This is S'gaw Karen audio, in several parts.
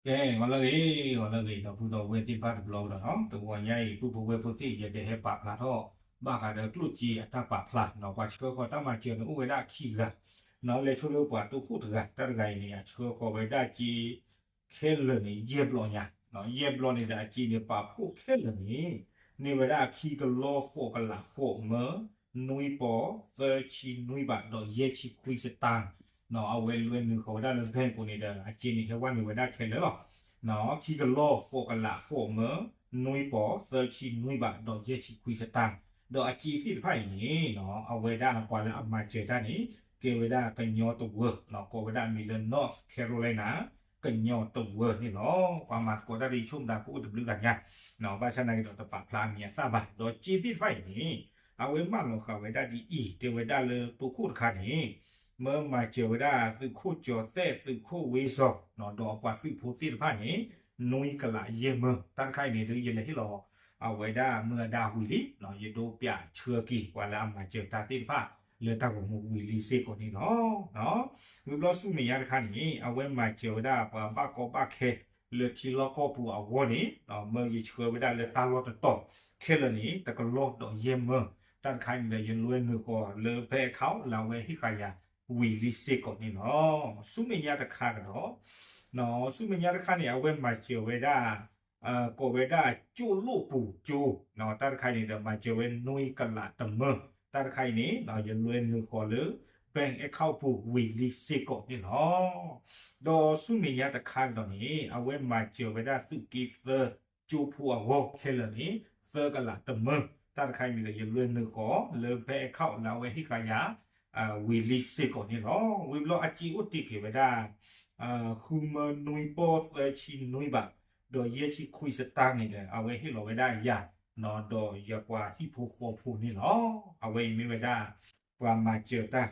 ကဲ ဂီၤလၢအဂ့ၤ ဂီၤလၢအဂ့ၤ ဒီပုၢ်ဒီဝဲၢ်သ့ၣ်တဖၣ်တဘျီကဒီးနီၤ, တဂီၤညါအံၤ ပုၢ်ဖိဝဲၢ်ဖိသ့ၣ် ယကဟဲပာ်ဖျါထီၣ်ဘၣ်ဃးဒီးကျိၣ်စ့အတၢ်ပာ်ဖျါနီၤ, ပှၤဆှၢဃီၤတၢ်မၤစၢၤန့ၣ်အိၣ်ဝဲဒၣ်ခံဂၤနီၤ, လဲၤဆိလၢပှၤတိခိၣ်တဂၤ, တၢ်တဂၤအံၤန့ၣ် အဆှၢဃီၤဝဲဒၣ်စ့ ခဲလၢာ်န့ၣ် ယဲၢ်ဘျီညါ, ယဲၢ်ဘျီန့ၣ်ဒီးအစ့န့ၣ် ပာ်ဖှိၣ်ခဲလၢာ်န့ၣ် န့ၢ်ဝဲဒၣ်ခံကလီၢ်ဃိးကလးဃိးမၢ နွံပီၢ်သၢဆံနွံဘးဒီးယဲၢ်ဆံခွံစတၢ်, အဝဲလဲၤနုာ်ဃီၤဝဲဒၣ်လၢ bank ပူၤန့ၣ်ဒီး အစ့န့ၣ် ဟဲဝဲနုာ်ဝဲဒၣ်ခဲလၢာ်လီၤ. ခံကလီၢ်ဃိးကလးဃိးမၢ နွံပီၢ်သၢဆံနွံဘးဒီးယဲၢ်ဆံခွံစတၢ်, ဒီးအစ့သ့ၣ်တဖၣ်အံၤန့ၣ် အဝဲဒၣ်ပှၤလၢအမၤစၢၤတၢ်န့ၣ် ကဲဝဲဒၣ်ကညီတဝၢ ကိးဝဲဒၣ်အမံၤလၢ North Carolina ကညီတဝၢန့ၣ်လီၤ. ပှၤမၤသကိးတၢ်ဒီးယဆိကမိၣ်သးကအိၣ်တဘျုးဂၤညါ, ဘၣ်ဆၣ်သနာ်က့ဒီးတပာ်ဖျါအမံၤအသၣ်ဘၣ်, ဒီးစ့သ့ၣ်တဖၣ်အံၤန့ၣ် အဝဲမၢလီၤဃာ်ဝဲဒၣ်ဒ်အံၤ, တဲဝဲဒၣ်လၢတိခိၣ်တခါန့ၣ် မၢမၤစၢၤဝဲဒၣ်သုးခိၣ်ကၠီၤသဲၣ် သုးခိၣ်ဝ့စီၤ ဒီးအပှၤသုးဖိသ့ၣ်တဖၣ်န့ၣ် နွံကလးယဲၢ်မၢ, တၢ်တခါအံၤန့ၣ် ဒ်ယလဲၤဟ့ၣ်လီၤ အဝဲဒၣ်မုၢ်အဒါဝံၤလံ, ယဒိးပၠးဆှၢက့ၤ ပှၤလၢအမၤစၢၤတၢ်သ့ၣ်တဖၣ် လၢတၢ်ဂီၤမူဝံၤလံစ့ၢ်ကီးန့ၣ်လီၤ. ဝံၤဘျီဆူမဲာ်ညါတခါန့ၣ် အဝဲမၤစၢၤဝဲဒၣ်ပှၤဘၣ်ကီဘၣ်ခဲ လၢထံလီၢ်ကီၢ်ပူၤအဂီၢ်န့ၣ် မၢယဆှၢဝဲဒၣ်လၢတၢ်လီၢ်တတီၤခဲလၢာ်န့ၣ် တကလီၢ်ဒီးယဲၢ်မၢ, တၢ်တခါအံၤန့ၣ်ဒီး ယလဲၤနုာ်ဃီၤလၢ bank account လၢအဝဲဟ့ၣ်ဃာ်ယၤဝံၤလံစ့ၢ်ကီးန့ၣ်လီၤ. ဆူမဲာ်ညါတခါကဒီး ဆူမဲာ်ညါတခါန့ၣ် အဝဲမၤစၢၤဝဲဒၣ် ကိးဝဲဒၣ်ကၠိၣ်လိၣ်ပူၤကၠိ, တၢ်တခါအံၤန့ၣ်ဒီး မၤစၢၤဝဲနွံကလးတမၢ, တၢ်တခါအံၤန့ၣ် ယလဲၤနုာ်ဃီၤလၢ bank account ပူၤဝံၤလံစ့ၢ်ကီးန့ၣ်လီၤ. ဒီးဆူမဲာ်ညါတခါကဒီးန့ၣ် အဝဲမၤစၢၤဝဲဒၣ်သုးက့သၢကၠိဖိအဂီၢ်ခဲလၢာ်န့ၣ် သၢကလးတမၢ, တၢ်တခါအံၤန့ၣ်ဒီး ယလဲၤနုာ်ဃီၤလၢ bank account လၢအဝဲဟ့ၣ်ဃာ်ယၤ ဝံၤလံစ့ၢ်ကီးန့ၣ်လီၤ. ဝံၤဘျီအစ့အိၣ်တ့ၢ်က့ၤဝဲဒၣ် ဃုမၢနွံပီၢ်သၢဆံနွံဘး ဒီးယဲၢ်ဆံခွံစတၢ်န့ၣ်ဒီး အဝဲဟ့ၣ်လီၤဝဲဒၣ်ယၤ ဒီးယပှၤဟံၣ်ဖိဃီဖိန့ၣ်လီၤ. အဝဲအံၤမ့ၢ်ဝဲဒၣ် ပှၤမၤစၢၤတၢ်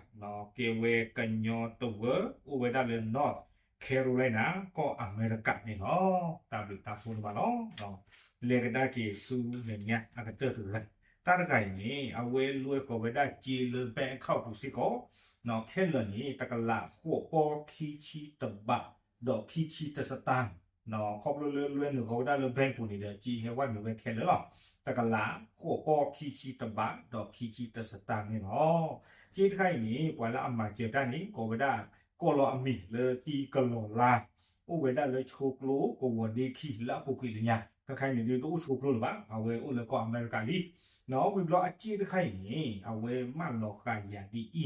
ကဲဝဲကညီတဝၢ အိၣ်ဝဲဒၣ်လၢ North Carolina ကီၢ်အမဲရကၤန့ၣ်လီၤ. တၢ်ဘျုးတၢ်ဖှိၣ်န့ၣ်ဘၣ်လီၤ. လဲၤကဒါက့ၤဆူမဲာ်ညါအကတၢၢ်တဂၤ, တၢ်တဂၤအံၤန့ၣ် အဝဲလဲၤဃီၤဝဲဒၣ်စ့လၢ bank account ပူၤစ့ၢ်ကီး ခဲလၢာ်န့ၣ် တကလးဃိးပီၢ်ခံဆံတဘး ဒီးခံဆံတစတၢ်, ခီဖျိလၢလဲၤနုာ်ဃီၤဝဲဒၣ်လၢ bank ပူၤန့ၣ်ဒီး စ့ဟဲဝဲနုာ်ဝဲခဲလၢာ်လီၤ. တကလးဃိးပီၢ်ခံဆံတဘး ဒီးခံဆံတစတၢ်န့ၣ်လီၤ. စ့တခါအံၤန့ၣ် ပှၤလၢအမၤစၢၤတၢ်န့ၣ် ကိးဝဲဒၣ် ကိးလီၤအမံၤလၢတံကလီၤလါ, အိၣ်ဝဲဒၣ်လၢဆိကျိကဝီၤဒ့ခံ လၢအပူၤကွံာ်လၢညါ, ခဲခါအံၤန့ၣ်ဒုးတအိၣ်ဆိကျိလၢၤဘၣ်, အဝဲအိၣ်လၢကီၢ်အမဲရကၤလံ. ဝံၤဘျီအစ့တခါအံၤန့ၣ် အဝဲမၢလီၤဃာ်ယၤဒ်အံ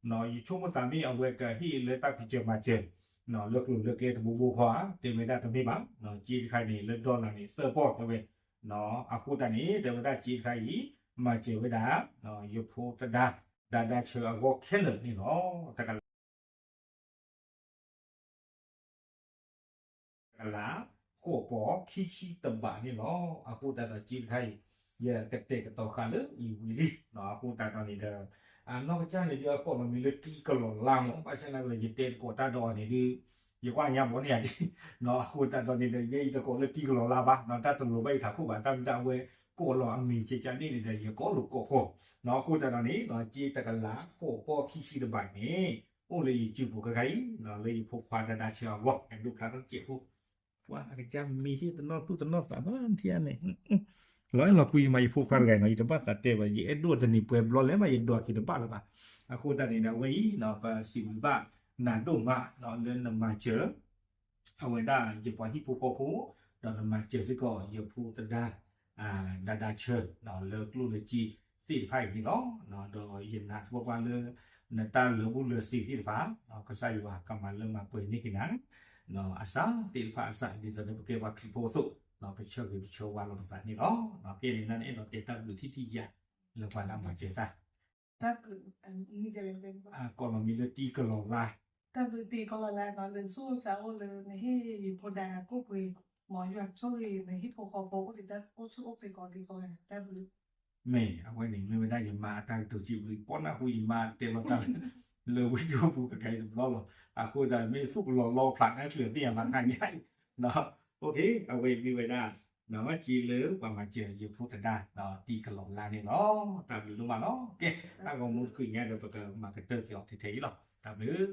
ၤ, ယဆိကမိၣ်သးမ့ၢ်အဝဲကဟ့ၣ်လၢတၢ်ဖံးစၢၤမၤစၢၤ လၢကျိၤလၢကျဲတဘိဘိဃီဧါ, တဲဝဲဒၣ်တမ့ၢ်ဘၣ်, စ့တခါအံၤန့ၣ် လၢ dollar န့ၣ် သၢပီၢ်တဲဝဲ, အဃိသတးန့ၣ် တဲဝဲဒၣ်စ့တခါအံၤ မၤစၢၤဝဲဒၣ် ယဖိသဒါ ဒါဒါဆၢအဂီၢ်ခဲလၢာ်န့ၣ်လီၤ. တကလး တကလး ဃိးပီၢ်ခံဆံတဘးန့ၣ်လီၤ. အဃိသတးဒီးစ့တခါအံၤ ယကတဲာ်ကတီၤဃာ်လၢအံၤဝံၤလံ, အဃိသတးဒီးန့ၣ်ဒီး အနီၢ်ကစၢ်န့ၣ်ဒုးအကိးလီၤမံၤလၢတံကလီၤလါမး, ဘၣ်ဆၣ်သနာ်က့ဒီး ယတဲသကိးတၢ်ဒီးအီၤန့ၣ်ဒုး ယကွၢ်ညါဘီန့ၣ်ယၤဒ်, အဃိသတးဒီးန့ၣ်ဒီး ယဲယတကိးလၢတံကလီၤလါဘၣ်, တၢ်တလိၤဘၣ်ယထးခိၣ်ဘၣ်, တၢ်မ့ၢ်ဒၣ်အဝဲကိးလီၤအမံၤကကန့ၣ်န့ၣ်ဒီး ယကိးလိာ်ကိးဃီ, အဃိသတးဒီးန့ၣ် စ့တကလးဃိးပီၢ်ခံဆံတဘးန့ၣ် အိၣ်လၢယစုပူၤခဲခါအံၤ လၢယဖိခွါဒါဒါဆၢအဂီၢ် ဒိၣ်ဖျါထီၣ်တစဲးဖိ ပှၤအကစၢ်မံၤဟ့ၣ်တနီၣ်သူၣ်တနီၣ်သးဘၣ်ထံၣ်ဧါန့ၣ်, လီၤအဲၣ်လီၤကွံမး ယဖိခွါတဂၤအံၤနီၤ, ယတဘၣ်သးတဲဘၣ်, ယအဲၣ်ဒိၣ်တနံၤပှဲၤဘျီလဲၣ်မး ယဒွးက့ၤတဘၣ်လၢၤဘၣ်. အဃိသတးန့ၣ်ဒီး အဝဲအံၤ ပစံးဘျုးဘၣ်နၤဒိၣ်မး လၢနမၤစၢၤ အဝဲဒၣ်ယပှၤဟံၣ်ဖိဃီဖိ, ဒီးနမၤစၢၤစ့ၢ်ကီးယဖိသဒါ ဒါဒါဆၢ လၢကျိၣ်လၢစ့သ့ၣ်တဖၣ်အံၤန့ၣ်လီၤ. ဒီးယနာ်သပှၢ်ပှၢ်လၢ နတၢ်လၢာ်ဘူၣ်လၢာ်စ့ၤသ့ၣ်တဖၣ် ကစၢ်ယွၤကမၤလၢမၤပှဲၤန့ၢ်က့ၤနၤ အစၢ်သ့ၣ်တဖၣ်အစၢ် ဒ်သိးဒီးပကဲပှၤခရံာ်ဖိအသိး ပဆၢဂ့ၤပဆၢဝါလိာ်ပသးန့ၣ်လီၤ. ကဲန့ၣ်န့ၣ်အဲၣ်ဒိးတဲတၢ်ဘျုးထံထံယၤ လၢပှၤလၢအမၤစၢၤတၢ် တၢ်ဘျုး ကိးလီၤမံၤလၢတံကလီၤလါ, တၢ်ဘျုးတံကလီၤလါနီၤ လၢဆူသးအိၣ်လၢနဟ့ၣ်ယဖိဒါကိၣ်ပှ့ၤ, မ်ယွၤဆိၣ်ဂ့ၤနဟံၣ်ဖိဃီဖိအိၣ်ဒံးတၢ်အိၣ်ဆူၣ်အိၣ်ချ့ကိးဒံးကိးဂၤ တၢ်ဘျုး. မ့ၢ်အဝဲန့ၣ် မ့ၢ်ဝဲဒၣ်ယမါအတၢ်ကတိၤစံးဘျုး ပီနၢ်ဟူယမါတဲလီၤတၢ် လၢဝံဒိၣ်ပူၤကကဲတဘျီလီၤ. အဃိသတးမ့ၢ်သူၣ်ကလီၤလီဖျးတၢ်ချုးသ့ၣ်ညါဘၣ်တနံၤညါအံၤ, အဝဲမ့ၢ်ဝဲဒၣ် စ့လၢပှၤမၤစၢၤယဖိသဒါ တံကလီၤလါန့ၣ်လီၤ. တၢ်ဘျုးဒိၣ်မးလီၤ. ကဲ တၢ်ဂီၤမူတချုးညါဒီး ပကမၤကတၢၢ်က့ၤအီၤထဲထဲအံၤလီၤ. တၢ်ဘျုး